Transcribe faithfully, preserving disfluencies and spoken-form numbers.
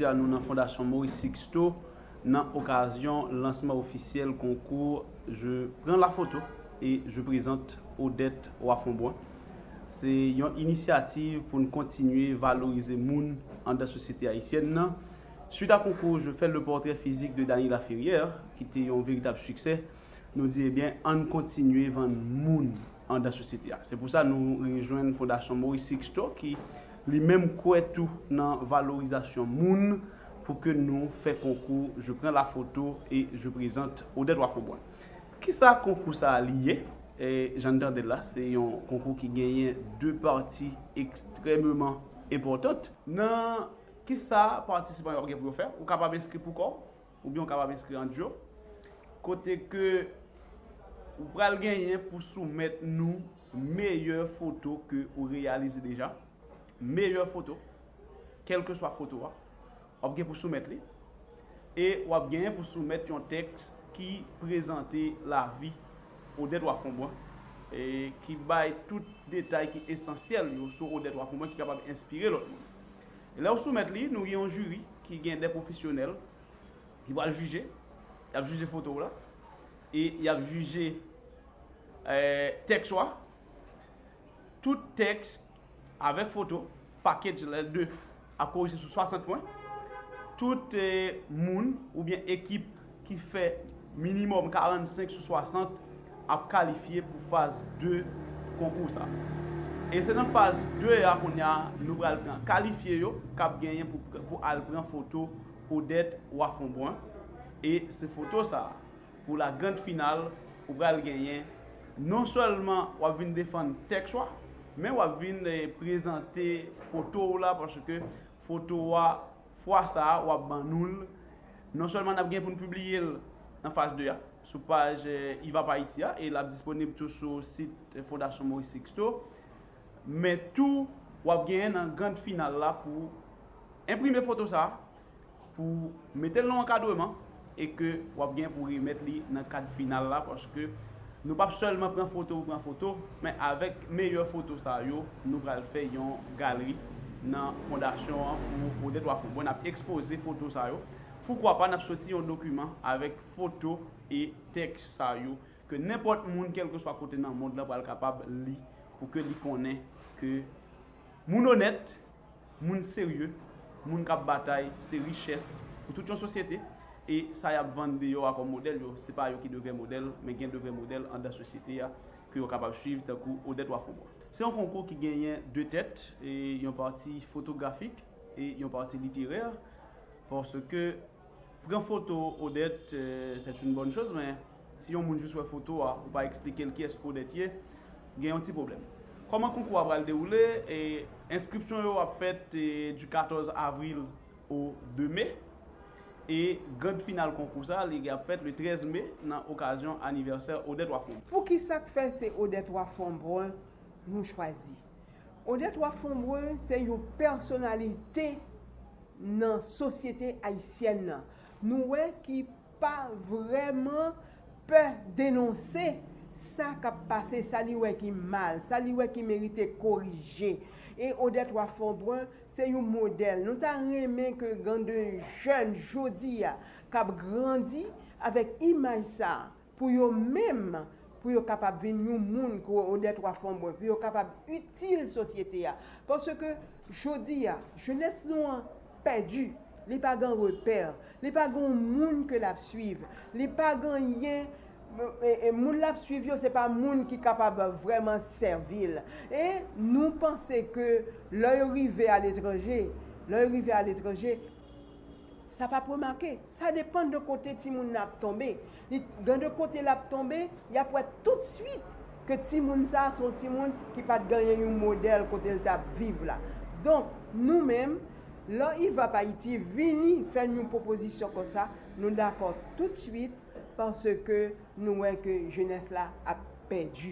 Jodi a nou nan Fondasyon Maurice Sixto nan okazyon lansman ofisyèl konkou Je prends la photo et je présente Odette Wafonbrun. Se yon inisyativ pou n kontinye valorize moun anndan sosyete ayisyèn nan. Suit a konkou Je fais le portrait physique de Dany Laferrière, ki te yon veritab siksè, nou di, ebyen, ann kontinye vann moun anndan sosyete a. Se pou sa nou rejwenn Fondasyon Maurice Sixto, ki li menm kwè tou nan valorizasyon moun, pou ke nou fè konkou Je prends la photo et je présente Odette Wafonbrun. Kisa konkou sa a li ye? E, jan n tande l la, se yon konkou ki genyen de pati ekstrèmeman enpòtant. Nan kisa patisipan yo ap gen pou yo fè? Ou kapab enskri pou kò w, oubyen ou kapab enskri an dyo, kote ke ou pral genyen pou soumèt nou meyè foto ke ou reyalize deja. Meyè foto, kèlkeswa foto a, w ap gen pou soumèt li. E w ap genyen pou soumèt yon tèks ki prezante lavi Odette Wafonbrun, e ki bay tout detay ki esansyèl yo sou Odette Wafonbrun ki kapab enspire lòt moun. E lè w soumèt li, nou gen yon jiri ki gen de pwofesyonèl ki pral jije, y ap jije foto w la, e y ap jije, eh, tèks ou a. Tout tèks avèk foto, package lè de, ap korije sou swasant pwen. Tout, eh, moun oubyen ekip ki fè minimòm karannsenk sou swasant ap kalifye pou faz de konkou sa. E se nan faz de a kounye a nou pral pran kalifye yo k ap genyen pou, pou al pran foto Odette Wafonbrun. E se foto sa a, pou la grand finale, ou pral genyen, non sèlman w ap vin defann tèks ou a, men w ap vin, eh, prezante foto w la, paske foto a, fwa sa a, w ap ban nou l. Non sèlman n ap gen pou n pibliye l nan faz de a, sou paj, eh, IVAP Haïti a, e l ap disponib tou sou sit Fondasyon Maurice Sixto, men tou, w ap genyen nan grand finale la pou enprime foto sa a, pou mete l nan ankadreman, e ke w ap gen pou remèt li nan kad final la, paske nou p ap sèlman pran foto pou pran foto, men avèk meyè foto sa yo, nou pral fè yon galri nan fondasyon an pou Odette Wafonbrun. N ap ekspoze foto sa yo. Poukwa pa n ap soti yon dokiman avèk foto e tèks sa yo, ke nenpòt moun, kèlkeswa kote nan mond lan, pral kapab li, pou ke li konnen ke moun onèt, moun serye, moun k ap batay, se richès pou tout yon sosyete. E sa y ap vann deyò a kòm modèl yo, se pa yo ki de vrè modèl, men gen de vrè modèl anndan sosyete a ke yo kapab swiv, tankou Odette Wafonbrun. Se yon konkou ki genyen de tèt, e yon pati fotografik e yon pati literè, paske pran foto Odette, eh, c'est une bonne chose, men si yon moun jis wè foto a, ou pa eksplike l kiyès Odette ye, gen yon ti pwoblèm. Kòman konkou a pral dewoule? E, enskripsyon yo ap fèt, eh, du quatorze avril au deux mai. E grand final konkou sa, li ap fèt le treize mai nan okazyon anivèsè Odette Wafonbrun. Poukisa k fè se Odette Wafonbrun nou chwazi? Odette Wafonbrun se yon pèsonalite nan sosyete ayisyèn nan. Nou wè ki pa vrèman pè denonse sa k ap pase, sa li wè ki mal, sa li wè ki merite korije. E Odette Wafonbrun se yon modèl. Nou ta renmen ke gen de jèn jodi a k ap grandi avèk imaj sa a, pou yo menm, pou yo kapab vin yon moun kou Odette Wafonbrun, pou yo kapab itil sosyete a. Paske jodi a, jenès nou an pèdi, li pa gen repè, li pa gen yon moun ke l ap swiv, li pa genyen, e, e, moun l ap swiv yo, se pa moun ki kapab vrèman sèvi l. E nou panse ke lè yo rive aletranje, lè yo rive aletranje, sa p ap remake. Sa depann de kote timoun nan ap tonbe. Li, gen de kote l ap tonbe, y ap wè toutswit ke timoun sa a se yon timoun ki pa t genyen yon modèl kote l t ap viv la. Donk, nou menm, lè IVAP Ayiti vini fè n yon pwopozisyon konsa, nou dakò toutswit paske nou wè ke jenès la ap pèdi.